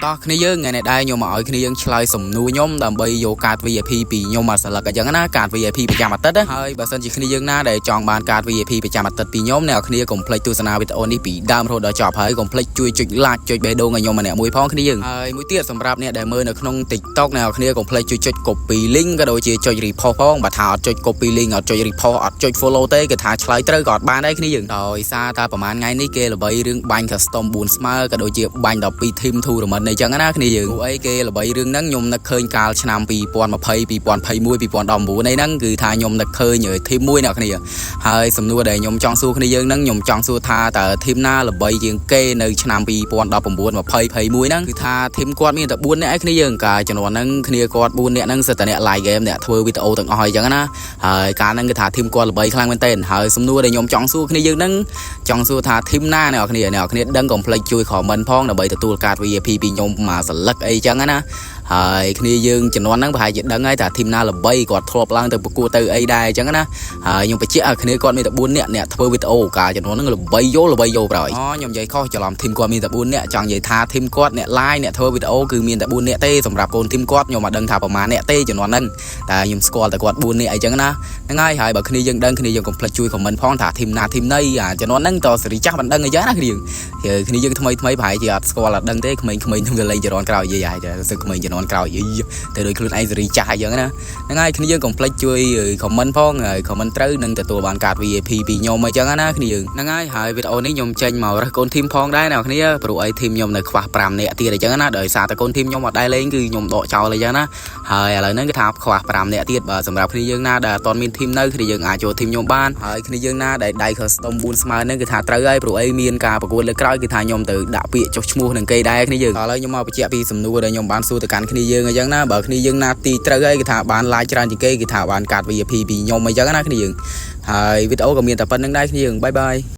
តោះគ្នាយើងថ្ងៃនេះដែរខ្ញុំមកឲ្យគ្នាយើងឆ្លើយសំណួរខ្ញុំដើម្បីយកកាត VIP ពីខ្ញុំមកស្លឹកអញ្ចឹងណាកាត VIP ប្រចាំអាទិត្យណាហើយបើសិនជាគ្នាយើងណាដែលចង់បានកាត VIP ប្រចាំអាទិត្យពីខ្ញុំអ្នកគ្នាកុំភ្លេចទស្សនាវីដេអូនេះពីដើមរហូតដល់ចប់ហើយកុំភ្លេចជួយចុច like ចុចបេះដូងឲ្យខ្ញុំម្នាក់មួយផងគ្នាយើងហើយមួយទៀតសម្រាប់អ្នកដែលមើលនៅក្នុង TikTok អ្នកគ្នាកុំភ្លេចជួយចុច copy link ក៏ដូចជាចុច repost ផងបើថាអត់ចុច copy link អត់ចុច repost អត់ចុច follow ទេគឺថាឆ្លើយត្រូវក៏អត់បានដែរគ្នាយើងដោយសារតែប្រហែលថ្ងៃនេះគេល្បីរឿងបាញ់ custom 4ស្មើក៏ដូចជាបាញ់12 team tournament អីចឹងណាគ្នាយើងព្រោះអីគេល្បីរឿងហ្នឹងខ្ញុំនឹកឃើញកាលឆ្នាំ2020 2021 2019អីហ្នឹងគឺថាខ្ញុំនឹកឃើញ team មួយអ្នកគ្នាហើយសំណួរដែលខ្ញុំចង់សួរគ្នាយើងហ្នឹងខ្ញុំចង់សួរថាតើ team ណាល្បីជាងគេនៅឆ្នាំ2019 20 21ហ្នឹងគឺថា team គាត់មានតែ4នាក់ឯងគ្នាយើងកាលជំនាន់ហ្នឹងគ្នាគាត់4នាក់ហ្នឹងសិតតែអ្នក live game អ្នកធ្វើវីដេអូទាំងអស់អីចឹងណាហើយកាលហ្នឹងគឺថា team គាត់ល្បីខ្លាំងមែនទែនហើយសំណួរដែលខ្ញុំចង់សួរគ្នាយើងហ្នឹងចង់សួរថា team ណាអ្នកគ្នាអ្នកគ្នាដឹងកុំភ្លេចជួយ comment ផងដើម្បីទទួលកាត VIP ពីខ្ញុំមួយសន្លឹកអីចឹងណាហើយគ្នាយើងជំនាន់ហ្នឹងប្រហែលជាដឹងហើយថា team ណាល្បីគាត់ធ្លាប់ឡើងទៅប្រកួតទៅអីដែរអញ្ចឹងណាហើយខ្ញុំបញ្ជាក់ឲ្យគ្នាគាត់មានតែ4នាក់អ្នកធ្វើវីដេអូកាលជំនាន់ហ្នឹងល្បីយោល្បីយោប្រហើយអូខ្ញុំនិយាយខុសច្រឡំ team គាត់មានតែ4នាក់ចង់និយាយថា team គាត់អ្នក live អ្នកធ្វើវីដេអូគឺមានតែ4នាក់ទេសម្រាប់កូន team គាត់ខ្ញុំអត់ដឹងថាប្រហែលអ្នកទេជំនាន់ហ្នឹងតែខ្ញុំស្គាល់តែគាត់4នាក់អីចឹងណាហ្នឹងហើយហើយបើគ្នាយើងដឹងគ្នាយើងកុំភ្លេចជួយ comment ផងថា team ណា team ណីអាជំនាន់ហ្នឹងតសេរីចាស់មិនដឹងអីចឹងណាគ្នាគ្នាយើងថ្មីថ្មីប្រហែលជាអត់ស្គាល់អត់ដឹងទេក្មេងៗនឹងវាលេងជំនាន់ក្រោយយាយហើយសឹកក្មេងជំនាន់ក្រោយយីទៅដូចខ្លួនឯងសេរីចាស់អីចឹងណាហ្នឹងហើយគ្នាយើងកុំភ្លេចជួយ comment ផងហើយ comment ត្រូវនឹងទទួលបានកាត VIP ពីខ្ញុំអីចឹងណាគ្នាយើងហ្នឹងហើយហើយវីដេអូនេះខ្ញុំចេញមករើសកូន team ផងដែរអ្នកគ្នាព្រោះអី team ខ្ញុំនៅខ្វះ5នាក់ទៀតអីចឹងណាដោយសារតែកូន team ខ្ញុំអត់ដែរលេងគឺខ្ញុំដកចោលអីចឹងណាហើយឥឡូវហ្នឹងគឺថាខ្វះ5នាក់ទៀតបើសម្រាប់គ្នាយើងណាដែលអត់ទាន់មាន team នៅគ្នាយើងអាចចូល team ខ្ញុំបានហើយគ្នាយើងណាដែលដៃ custom 4ស្មើហ្នឹងគឺថាត្រូវហើយព្រោះអីមានការប្រកួតលើក្រោយគឺថាខ្ញុំទៅដាក់ពាក្យចុះឈ្មោះនឹងគេដែរគ្នាយើងឥឡូវខ្ញុំមកបញ្ជាក់ពីសំណួរដែលខ្ញុំបានសួរទៅកាន់គ្នាយើងអញ្ចឹងណាបើគ្នាយើងណាទីត្រូវហើយគឺថាបាន like ច្រើនជាងគេគឺថាបានកាត VIP ពីខ្ញុំអញ្ចឹងណាគ្នាយើងហើយវីដេអូក៏មានតែប៉ុណ្្នឹងដែរគ្នាយើង bye bye.